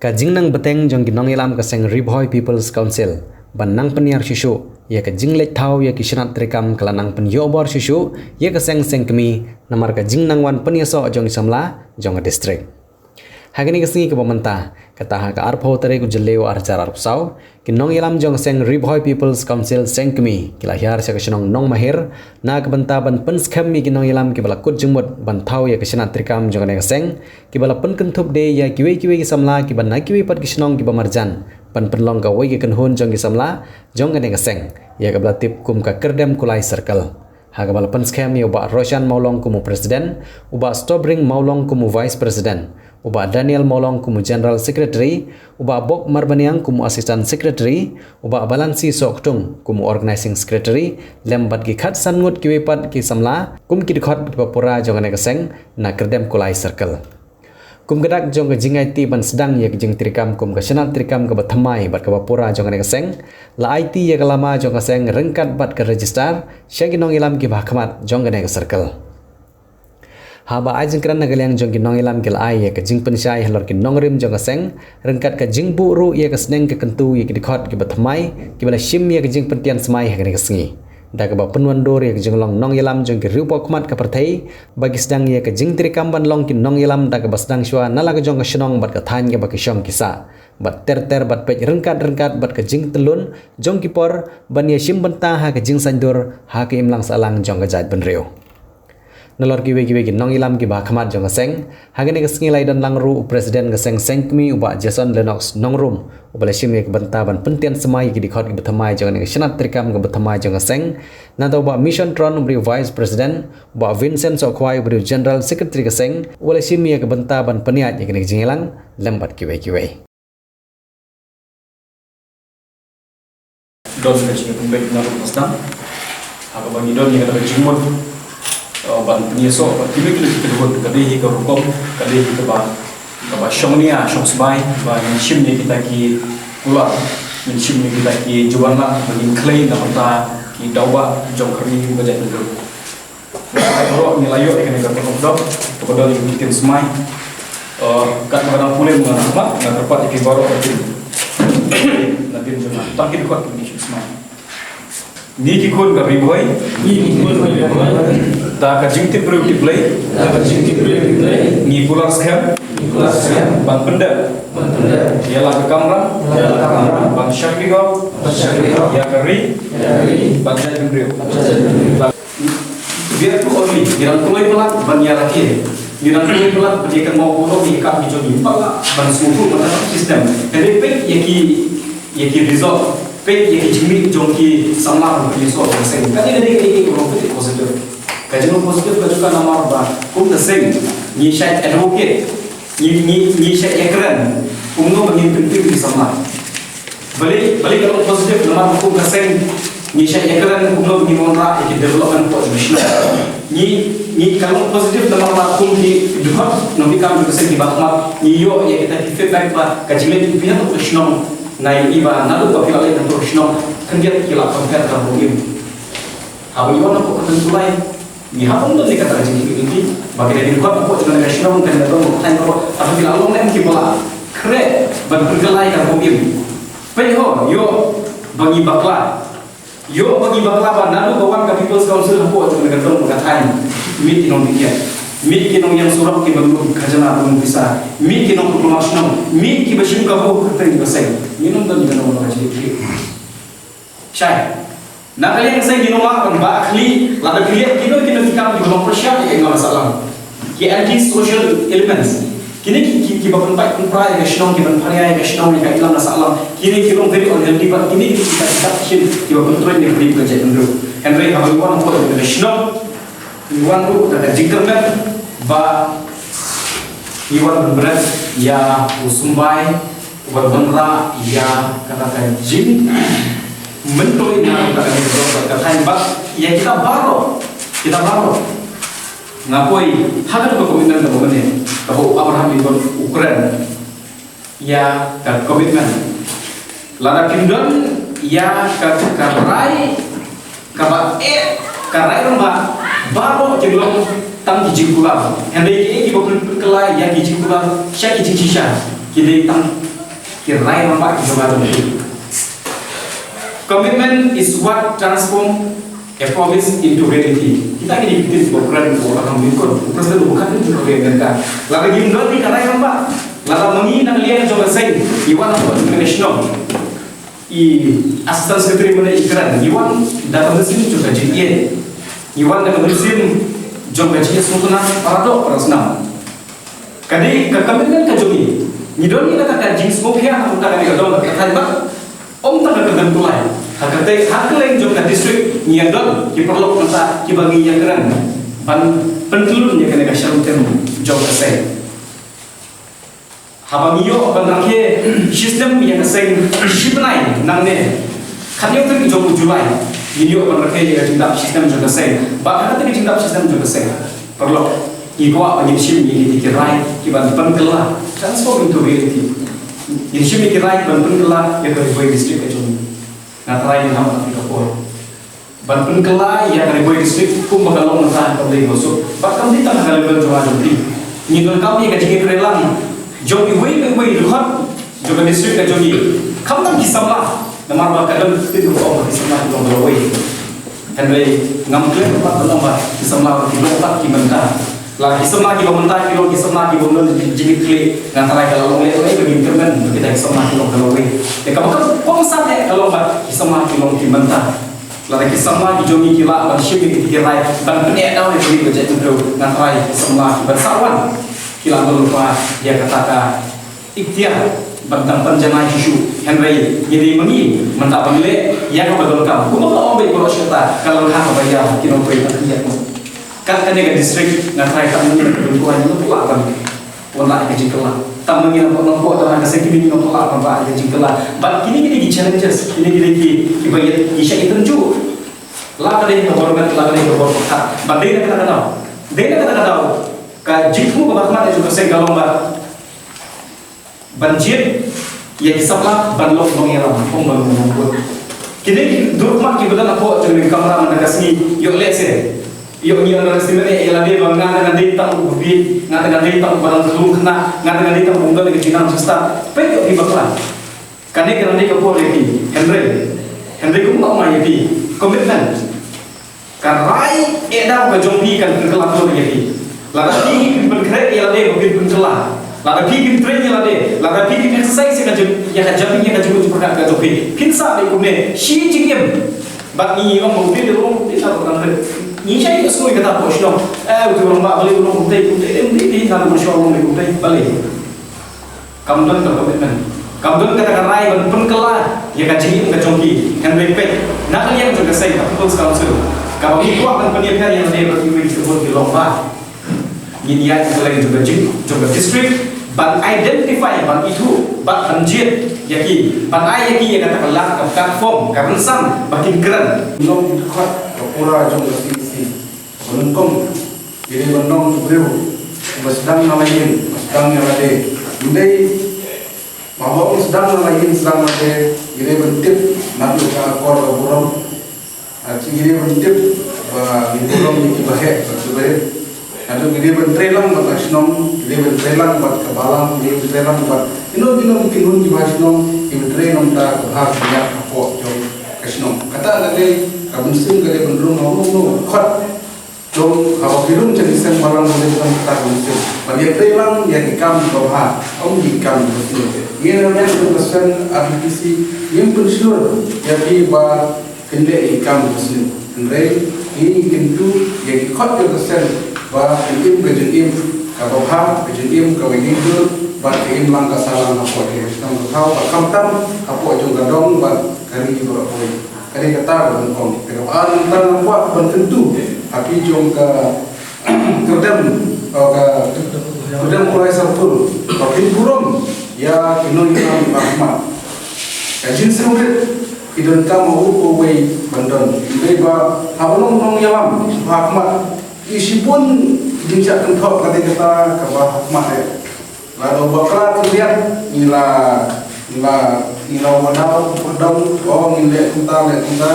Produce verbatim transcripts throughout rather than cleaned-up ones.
Ka jingnang bteng jong ki nongïalam ka seng Ri Bhoi People's Council ban nang pynïar shuh shuh ïa ka jingleit thaw ïa ki shnat treikam ka la nang pynïoh bor shuh shuh ïa ka seng seng kmie, namar ka jingnang wan pynïasoh jong ki samla jong ka district. Ha kane ka sngi kaba mynta, kata ha ka arphew tarik u Jylliew arhajar arphew saw, ki nongïalam jong ka seng Ri Bhoi People's Council seng kmie ki la hiar sha ka shnong Nongmahir na ka bynta ban pynskhem ïa ki nongïalam kiba la kut jingmut ban thaw ïa ka shnat treikam jong kane ka seng, kiba la pynkynthup de ïa kiwei kiwei ki samla kiba na kiwei pat ki shnong kiba marjan, ban pynlong kawei ka kynhun jong ki samla jong kane ka seng, ïa kaba la tip kum ka Kyrdem Kulai Circle. Ha kaba la pynskhem ïa u Bah Roshan Mawlong kum u president, u Bah Stobring Mawlong kum u vice president, u Bah Daniel Mawlong kum u general secretary, u Bah Bok Marbaniang kum u assistant secretary, u Bah Balansi Sohktung kum u organizing secretary, lem bad ki khatsan ngut kiwei pat ki samla kum ki dkhot kiba pura jong kane ka seng na Kyrdem Kulai Circle. Kum ka dak jong ka jingaiti ban sdang ïa ka jingtreikam kum ka shnat treikam kaba thymmai bad kaba pura jong kane ka seng, la aiti ïa ka lama jong ka seng ryngkat bad ka register sha ki nongïalam kiba ha khmat jong kane ka circle. Haba ai jingkren na ka liang jong ki nongïalam ki la ai ïa ka jingpynshai halor ki nongrim jong ka seng, ryngkat ka jingbuh ruh ïa ka sneng ka kyntu ïa ki dkhot kiba thymmai kiba la shim ïa ka jingpyntian smai ha kane ka sngi. Da kaba pynwandur ïa ka jinglong nongïalam jong ki riewpawkhmat ka pyrthei ba ki sdang ïa ka jingtreikam ban long ki nongïalam da kaba sdang shuwa na la ka jong ka shnong bad ka thaiñ kaba ki shong ki sah, bad ter ter bad peit ryngkat ryngkat bad ka jingtyllun jong ki por ban ïashim bynta ha ka jingsaiñdur ha ka imlang sahlang jong ka jaitbynriew. Nalor kiwei kiwei ki nongïalam kiba ha khmat jong ka seng, ha kane ka sngi la ïadon lang ruh u president ka seng seng kmie u Bah Jason Lennox Nongrum, uba la shim ïa ka bynta ban pyntian smai ïa ki dkhot kiba thymmai jong kane ka shnat treikam kaba thymmai jong ka seng. Nangta u Bah Mission Tron uba dei u vice president, u Bah Vincent Sohkhwai uba dei u general secretary ka seng, uba la shim ïa ka bynta ban pynïaid ïa kane ka jingïalang lem bad kiwei kiwei. Don ka jingïapynbeit na ruh ka sdang. Ha kaba ngi don ïa kata ka jingmut, eh, ban pynïasoh bad kino kino ki kynhun, ka dei hi ka rukom, ka dei hi kaba, kaba shong nia shong sbai ba ngin shim ïa kita ki kular, ngin shim ïa kita ki jubab ba ngin khlei na bynta ki daw bah jong ka ri bad ka jaitbynriew. Baroh ngi la ïoh ïa kane ka kyrpad kaba don ïa ka ktien smai. Eh, katba ka dang pule nga kyrpad, nga kyrpad ïa phi baroh ka ktien. Na ktien jong nga. Tang ki dkhot ki ktien smai. Ngi ki khun ka Ri Bhoi. Ngi ki khun ka Ri Bhoi. Da ka jingtip briew tip Blei. Da ka jingtip briew tip Blei. Ngi kular skhem. Ngi kular skhem. Ban pyndep. Ban pyndep. Ïa la ka kamram. Ïa la ka kamram. Ban shakri gaw. Ban shakri gaw. Ïa ka ri. Ïa ka ri. Ban jaitbynriew. Ban jaitbynriew. We are too early. Ngi dang kloi palat ban ïa rakhe. Ngi dang kloi palat ban ïa kynmaw baroh ki kam ki jong ngi. Palat ban sngewthuh ban system. Hynrei peit ïa ki, ïa ki result. Peit ïa ki jingmih jong ki samla ban pynïasoh jong ka seng. Kane ka dei ka dei ka long positive. Ka jinglong positive ka jong ka namar ba kum ka seng ngi shait advocate. Ngi, ngi, ngi shait ïakren kumno ba ngin pynpoi ïa ki samla. Balei, balei ka long positive namar ba kum ka seng ngi shait ïakren kumno ba ngin wanrah ïa ki development hapoh jong ka shnong. Ngi, ngi ka long positive namar ba kum ki dkhot nongtrei kam jong ka seng kiba khmat ngi ïoh ïa kita ki feedback ba ka jingleit jong phi hapoh ka shnong na ïa i ba naduh ba phi la leit hapoh ka shnong khyndiat ki la compare ka rukom. Haba ngi wan hapoh ka Kynthei Tulai, ngi hap ban don ïa kata ka jingkyrmen ki ba ki dei ki dkhot hapoh jong ka shnong, ka dei ka dong, ka thaiñ, hapoh, haba ki la long ne em ki ba la khreh ban pynkylla ïa ka rukom. Peit ho, ïoh ba ngi bakla. Ïoh ba ngi bakla ba naduh ba wan ka People's Council hapoh jong ka dong, ka thaiñ, mih ki nongbieit, mih ki nongïeng surok kiba nud khajna, nud pisa, mih ki nongkulmar shnong, mih kiba shim kabu kyrteng ka seng. Ngim don ïa kano kano ka jingkyrmen. Shai. Na ka liang ka seng ngin ym lah ban bah khlieh, lada khlieh kino kino ki kam kiba long pyrshah ïa ka imlang sahlang. Ki anti social elements. Kine ki, ki, kiba pynpait pynpra ïa ka shnong, kiba pynpra ïa ka shnong, ïa ka imlang sahlang. Kine ki long very unhealthy, but kine ki, ki, ki, ki, kiba pyntrei ïa ka ri bad ka jaitbynriew. Hynrei haba ngi wan hapoh ka shnong, ngi wan ruh da ka jingkyrmen ba ngi wan ban bret ïa u symbai, uban wanrah ïa kata ka jingmyntoi na kata ka jingmyntoi ka thaiñ bad ïa kita baroh, kita baroh. Nga poi ha kata ka commitment kaba mynne kaba u Abraham Lincoln u kren ïa ka commitment. Lada kim don ïa ka, ka rai kaba eh, ka rai rangbah, baroh kin long tang ki jingkular. Hynrei kiei kiba pyn-, pynkylla ïa ki jingkular sha ki jingshisha, ki dei tang Ki rai rangbah ki jong nga jong phi. Commitment is what transform a promise into reality. Kita ki dei ki ktien kiba u Kren, u Abraham Lincoln, u President uba khatduh jong ka ri America. Lada ngim don ïa ka rai rangbah, lada ma ngi na ka liang jong ka seng, ngi wan hapoh jong ka shnong, i Assistant Secretary mynta i Kren, ngi wan da ka mynsiem jong ka jingïeit. Ngi wan da ka mynsiem jong ka jingïeit sngewtynnat para doh para snam. Ka dei ka commitment ka jong ngi. Ngi don ngi na ka, ka jingsngewkhia na ka, ka dei ka dong ka thaiñ ba ym tang ka kyrdan kulai. Ha ka dei ha kylleng jong ka district ngi ïa don ki paralok mynta kiba ngi ïa kren ban pyntlun ïa kane ka shnong tem jong ka seng. Haba ngi ïoh ban rakhe shi snem ïa ka seng shi bnai nangne, khathynñiew tarik jong u July, ngin ïoh ban rakhe ïa ka jingdap shi snem jong ka seng. Bad ha kata ka jingdap shi snem jong ka seng, paralok, ngi kwah ba ngin shim ïa kitei ki rai kiban pynkylla, transform into reality. Ngin shim ïa ki rai kiban pynkylla ïa ka Ri Bhoi District ka jong ngi. Nga trai ngin ïa nang ïa ka por ban pynkylla ïa ka Ri Bhoi District kumba ka long mynta, kam dei ka suk. Bad kam dei tang ha ka level jong nga jong phi. Ngi donkam ïa ka jingïatreilang jong iwei pa iwei i dkhot jong ka district ka jong ngi. Khamtam ki samla, namar ba ka don ka ktien ba ong ba ki samla ki long ka lawei. Hynrei ngam klet pat ban ong ba ki samla ki long pat ki mynta. La ki samla kiba mynta ki long ki samla kiba ym don jingkitkhlieh, nga trai ka la long lehnohei ba ngin kyrmen ba kita ki samla ki long ka lawei. Te kaba kongsan eh ka long ba ki samla ki long ki mynta. Lada ki samla ki jong ngi ki lah ban shim ïa ki rai ban pyneh daw ïa ki ba jait bynriew, nga trai ki samla kiban sa wan ki lah ban lypa ïa kata ka iktiar ban dang pynjanai shuh shuh. Hynrei ngi dei ma ngi mynta ban leh ïa kaba donkam. Kumba ka ong bad baroh shi katta, ka lyngkha kaba ïar ki nongtrei tang ki ïa. Kat kane ka district nga trai tang ngi ka dei ko ngi lah ban wan la ka jingkylla. Tang ma ngi na pdeng ko tang ka seng kine ngi nong la ban ba ka jingkylla. Bad kine kine ki challenges, kine kine ki, kiba ïa, ki sha ïa tynjuh. La ka dei ka bor met, la ka dei ka bor pyrkhat. Bad dei na kata ka daw, dei na kata ka daw, ka jingthmu kaba khmat jong ka seng ka long ba ban jied ïa ki samla ban long nongïalam, ym ban long nongkut. Kine ki dur khmat kiba don hapoh jong ka kamra mynta ka sngi, ïoh lehse ïoh ngi underestimate ïa lade ba nga te nga dei tang u bapli, nga te nga dei tang uba dang khlum khynnah, nga te nga dei tang uba ym don ka jingnang jingstad. Peit ïoh phi bakla. Kane ka dei ka por ïa phi. Hynrei, hynrei kumba ong ïa phi, commitment. Ka rai eh daw ka jong phi kan pynkylla ïa phi. Lada phi kim pynkhreh ïa lade ba phin pynkylla, lada phi kim train ïa lade, lada phi kim exercise ïa ka jong, ïa ka jong, ïa ka jong, jong ka jong phi, phin sa dei kumne shi jingim. Bad ngi ong ba u dei, u dei, u dei, ngi shai ka sngewthuh kata hapoh shnong. Eh, u dei u rangbah balei u long kumtei, kumtei, eh, u dei, u dei, u dei, balei. Kam don ka commitment. Kam don kata ka rai ban pynkylla ïa ka jingim ka jong ki. Hynrei peit na ka liang jong ka seng ka People's Council, kaba ngi kwah ban pynïapher ïa lade bad kiwei ki bun ki long ba ngin ïaid ha ka liang jong ka jing, jong ka district, ban identify, ban ithuh, ban, ban jied ïa ki, ban ai ïa ki ïa kata ka lad, ka platform, ka rynsan ba kin kren. Nongdukhat ka pura jong ka C E C. Ba nyngkong, ngi dei ban long ki briew kiba sdang na la ïing, ba sdang ïa lade. Ym dei, haba ong sdang na la ïing, sdang na lade, ngi dei ban tip naduh ka akor ka burom. Ar ngi dei ban tip ba ngi burom ïa kiba heh bad kiba rit. Naduh ngi dei ban trei lang bad ka shnong, ngi dei ban trei lang bad ka balang, ngi dei ban trei lang bad kino kino ki kynhun kiba ha shnong, ngi ban trei lang da ka bha ka niat hapoh jong ka shnong. Kata ka dei ka mynsiem ka dei ban rung ha uno uno u dkhot. Jong haba phi rung sha ki seng balang, phi dei ban kata ka mynsiem ban ïatrei lang ïa ki kam kiba bha, ym ki kam kiba sniew. Ngi na liang jong ka seng R B T C ngim pynshlur ïa phi ba phin leh ïa ki kam kiba sniew. Hynrei ngi kyntu ïa ki khot jong ka seng ba phin im ka jingim kaba bha, ka jingim kaba ïeit, bad ka imlang ka sahlang hapoh jong ka shnong ka thaw, bad khamtam hapoh jong ka dong bad ka ri baroh kawei. Ka dei kata ka nyngkong. Kaba ar, ngi tang ngi kwah ban kyntu ha phi jong ka kyrdem, oh, ka kyrdem Khulai Sartul, ba phin burom ïa ki nongïalam ba ha khmat. Ka jingsngewrit ki donkam ha uwei pa uwei ban don. Hynrei ba haba long nongïalam ba ha khmat, ki shibun jingshah kynthoh, ka dei kata kaba ha khmat eh. Lada u bakla khyndiat, ngi la, ngi la, ngi la wanrah u pyndonkam, oh, ngin leh kumta, leh kumta.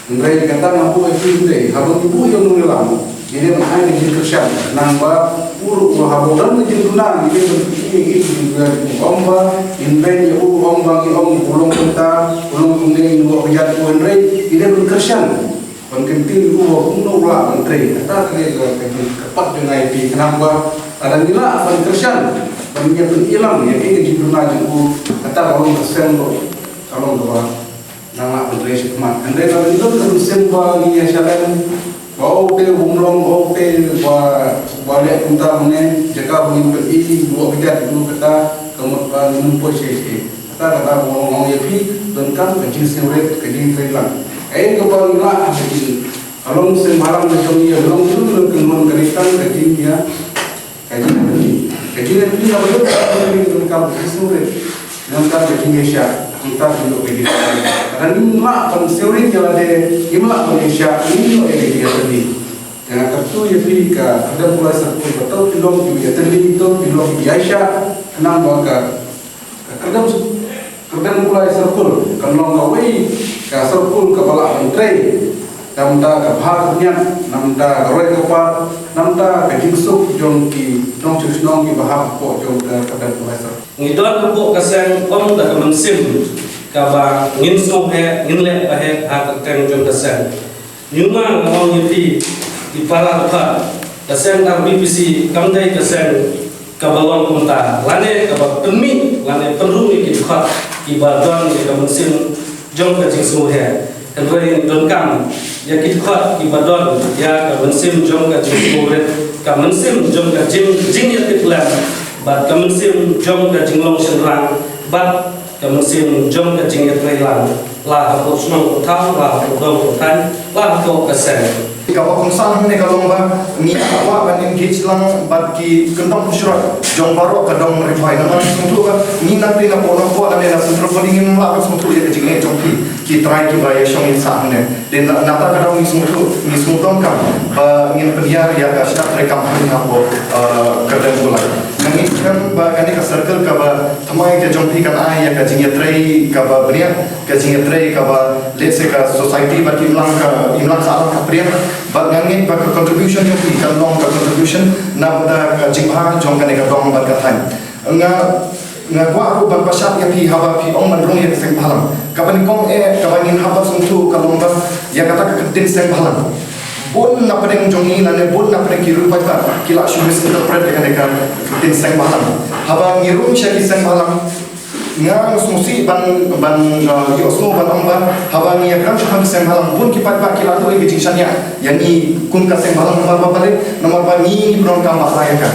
Hynrei kata nga buh ïa phi, hynrei haba ngi buh ïa u nongïalam, Ngi dei ban ai ka jingkyrshan, khnang ba u ruh u haba u don ka jingduna, ngi dei ban pyni ïa ki jingduna, u ong ba ngin beiñ ïa u, u ong ba ngi ong u long kumta, u long kumne, ngi ïoh kjat u, hynrei ngi dei ban kyrshan, ban kyntiew ïa u ba kumno u lah ban trei. Kata ka dei ka jingkyrpad jong nga ïa phi, khnang ba lada ngi lah ban kyrshan, ban ïa pynïalam ïa ka jingduna jong u, kata ka long ka seng ruh ka long kaba Nang lah ban trei shakhmat. Hynrei lada ngi don ka mynsiem ba ngi ïa shalem, ba u te u bym long, ba u te ba, ba leh kumta kumne, jaka ba ngin pyni, ba u kjat, ba u kata, ka mut ba ngin ym poi shisha. Kata kata ba ngin ong ïa phi, donkam ka jingsngewrit, ka jingtrei lang. Kaei kaba ngi lah, ka jing, ka long seng bhalang ka jong ngi, long jong ngi, long ka jing ïa, Ka jingïatylli. Ka jingïatylli kaba ïoh ka jingïatylli ka donkam ka jingsngewrit. Donkam ka jingïaishah. Hangta ka ïoh ka jingïatylli. Lada ngim lah ban sngewrit ïa lade, ngim lah ban ïaishah, ngim ïoh ïa ka jingïatylli. Te nga kyrkhu ïa phi ka Khyrdem Kulai Circle ba to phi long ki ïatylli, to phi long ki ïaishah. Khnang ba ka Ka khyrdem, khyrdem Kulai Circle kan long kawei ka circle kaba lah ban trei na bynta ka bha ka miat, na bynta ka roi ka par, na bynta ka jingsuk jong ki nongshong shnong kiba hap hapoh jong ka khyrdem Kulai Circle. Ngi don hapoh ka seng ym da ka mynsiem kaba ngin sngewheh, ngin leh ba heh ha ka kyrteng jong ka seng. Nyngkong nga ong ïa phi, ki para dkhot, ka seng R B P C kam dei ka seng kaba long kumta, lane kaba pynmih lane pynrung ïa ki dkhot kiba don ïa ka mynsiem jong ka jingsngewheh. Hynrei ngi donkam ïa ki dkhot kiba don ïa ka mynsiem jong ka jingsngewrit, ka mynsiem jong ka jing, jingïatiplem, bad ka mynsiem jong ka jinglong shynrang, bad ka mynsiem jong ka jingïatreilang, la hapoh shnong hapoh thaw, la hapoh dong hapoh thaiñ, la hapoh ka seng. Kaba kongsan hangne ka long ba ngi kwah ban engage lang bad ki kyndong khusroi jong baroh ka dong Ri Bhoi, namar sngewthuh ba ngi nangta na Poh Nongpoh lane na Central Body ngim lah ban sngewthuh ïa ka jingeh jong phi ki trai kiba ïashong ïasah hangne. Te na, nangta ka daw ngi sngewthuh, ngi sngewthuh kam ba ngin pynïar ïa ka shnat treikam hangne hapoh, eh, Khyrdem Kulai. Nga ngeit skhem ba kane ka circle kaba thymmai ka jong phi kan ai ïa ka jingïatrei kaba bniah, ka jingïatrei kaba lehse ka society bad ki imlang ka, imlang sahlang ka pyrshah. Bad nga ngeit ba ka contribution jong phi kan long ka contribution na bynta ka jingbha jong kane ka dong bad ka thaiñ. Nga, nga kwah ruh ban pynshai ïa phi haba phi ong ban rung ïa ka seng bhalang. Kaba nyngkong eh, kaba ngin hap ban sngewthuh ka long ba ïa kata ka ktien seng bhalang, bun na pdeng jong ngi lane bun na pdeng ki riew paidbah ki la shu misinterpret ïa kane ka ktien seng bhalang. Haba ngi rung sha ki seng bhalang, nga sngewsih ban, ban, uh, ïohsngew ban ong ba haba ngi ïakren shaphang ki seng bhalang, bun ki paidbah ki la duh ïa ka jingshaniah ïa ngi kum ka seng bhalang, namar ba balei, namar ba ngi, ngi pyndonkam ba la ïa ka.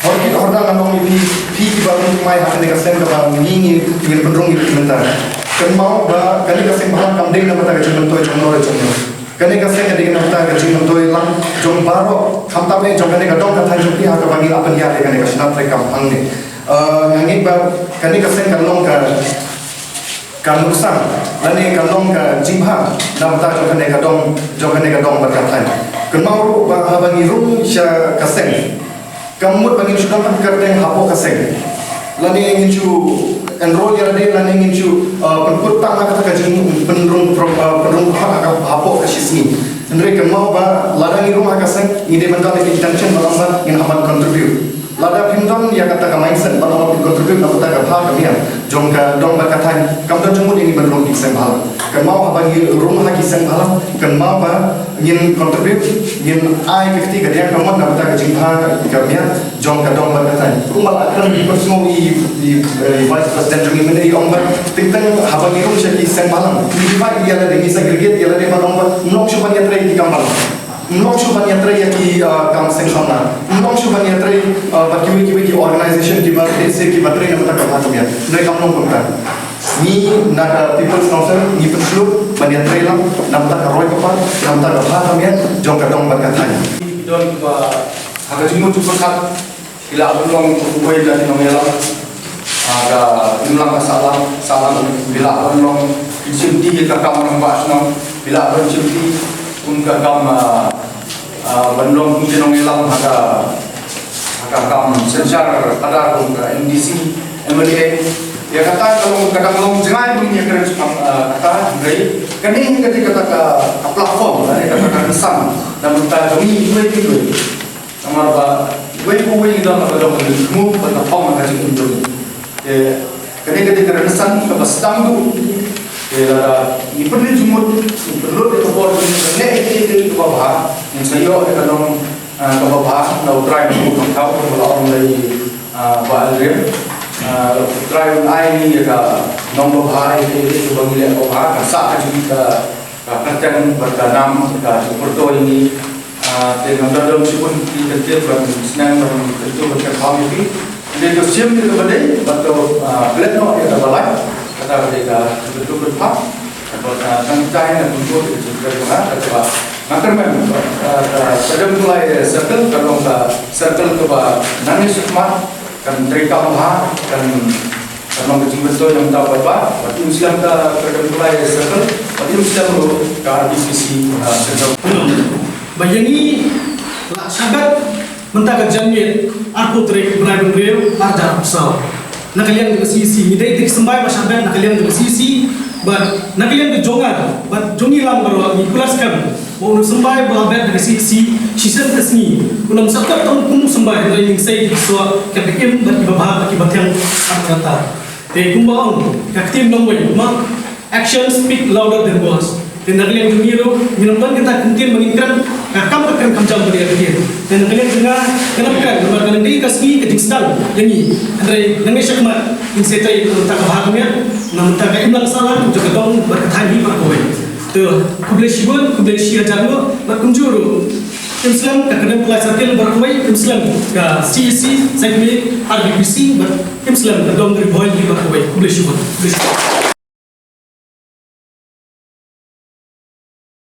Hor kit hor da ngan ong ïa phi, phi kiba rung thymmai ha kane ka seng kaba ngi, ngi, ngin pynrung ïa phi mynta. Kynmaw ba kane ka seng bhalang kam dei na bynta ka jingmyntoi jong no re jong no. Kane ka seng ka dei na bynta ka jingmyntoi lang jong baroh, khamtam eh jong kane ka dong ka thaiñ jong phi ha kaba ngi la pynïar ïa kane ka shnat treikam hangne. Eh, nga ngeit ba kane ka seng ka long ka, ka nuksan lane ka long ka jingbha na bynta jong kane ka dong, jong kane ka dong bad ka thaiñ. Kynmaw ruh ba haba ngi rung sha ka seng, kam mut ba ngin shu don ka kyrteng hapoh ka seng, lane ngin shu enroll ïa lade, lane ngin shu, uh, pynkut tang ha kata ka jingpynrung pro-, uh, pynrung ha ka, hapoh ka shisngi. Hynrei kynmaw ba lada ngi rung ha ka seng, ngi dei ban don ïa ka intention ba long ba ngin hap ban contribute. Lada phim don ïa kata ka mindset ba long ba phin contribute na kata ka bha ka miat jong ka dong bad ka thaiñ, kam don jingmut ïa ngi ban rung ki seng bhalang. Kynmaw haba ngi rung ha ki seng bhalang, kynmaw ba ngin contribute, ngin ai ka kti ka diang ka mon na bynta ka jingbha ka miat jong ka dong bad ka thaiñ. Kumba la kren, pynsngew i, i, i Vice President jong ngi mynne i ong ba teng teng haba ngi rung sha ki seng bhalang, ngi divide ïa lade, ngi segregate ïa lade, ban ong ba ym long shuh ban ïatrei ki kam bhalang, ym long shuh ban ïatrei ïa ki, ah, kam seng samla, ym long shuh ban ïatrei, ah, bad kiwei kiwei ki organisation kiba, let's say, kiba trei na bynta ka bha ka miat. Hynrei kam long kumta. Ngi na ka People's Council ngi pynshlur ban ïatrei lang na bynta ka roi ka par, na bynta ka bha ka miat jong ka dong bad ka thaiñ. Ki don kiba ha ka jingmut jingpyrkhat ki lah ban long kiba uwei na ki nongïalam ha ka imlang ka sahlang, sahlang, ki lah ban long ki shimti ha ka kam rangbah shnong, ki lah ban shimti kum ka kam, ah, ah, ban long kum ki nongïalam ha ka, ha ka kam synshar khadar kum ka M D C, M L A. Ïa kata ka long, ka dang long jngai ba ngin ïakren shaphang, ah, kata, hynrei kane hi ka dei kata ka, ka platform, kane kata ka rynsan na bynta jong ngi iwei pa iwei. Namar ba iwei pa iwei ngi don la ka dong ka jingthmu bad ka phong na ka jingim jong ngi. Te kane ka dei ka rynsan kaba sdang duh. Te lada ngi pynleit jingmut, ngi pynlut ïa ka bor jong ngi ban leh ïa kaei kaei kaba bha, ngin sa ïoh ïa ka long, ah, kaba bha na U Trai, na U Nongthaw, kumba la ong da i, ah, Bah Alrem. Ah, U Trai un ai ngi ïa ka nong babha, ïa kaei kaei kaba ngi leh babha, kan sah ka jong ngi ka, ka kyrteng bad ka nam, ka jingpyrto ïa ngi. Ah, te ngam da don shibun ki kyntien ban sneng ban kyntu ban kynpham ïa phi. Te to shim ïa kaba dei bad to, ah, klet noh ïa kaba lait. Kata ka dei ka kyntu kynpham. Bad, ah, tang kita hi nga kyntu ïa ka jingkren jong nga, kata ba nga kyrmen, ah, ka Kyrdoh Kulai Circle ka long ka circle kaba nangne shakhmat kan treikam bha, kan, kan long ka jingmyntoi na ka bynta u paidbah, bad im slem ka Kyrdoh Kulai Circle, bad im slem ruh ka R B P C, ah, Central. Ba ïa ngi la shah bet mynta ka janmiet arphew tarik bnai ba hynriew ar hajar arphew saw. Na ka liang ka C E C ngi dei ki symbai ba shah bet na ka liang ka C E C, bad na ka liang ka jong nga bad jong ngi lang baroh ngi kular skhem ba u symbai ba la bet da ka C E C shisien ka sngi un ym sa kot tang kum u symbai, hynrei ngin sei ki soh kiba im bad kiba bha bad kiba thiang ar kata. Te kumba ong ka ktien nongwei, ma, actions speak louder than words. Te na ka liang jong ngi ruh ngin ym don kata ka ktien ba ngin kren, ka kam ka kren kham jam ba ïa ka ktien. Te na ka liang jong nga, ngam kren namar ka dang dei ka sngi ka jingsdang ïa ngi. Hynrei nangne shakhmat ngin sa trei na ka bynta ka bha ka miat, na ka bynta ka imlang sahlang jong ka dong bad ka thaiñ hi baroh kawei. Te khublei shibun, khublei shi hajar nguh, bad kumjuh ruh im slem ka Kyrdoh Kulai Circle baroh kawei, im slem ka C E C, C K M, R B P C, bad im slem ka dong Ri Bhoi hi baroh kawei. Khublei shibun. Khublei shibun.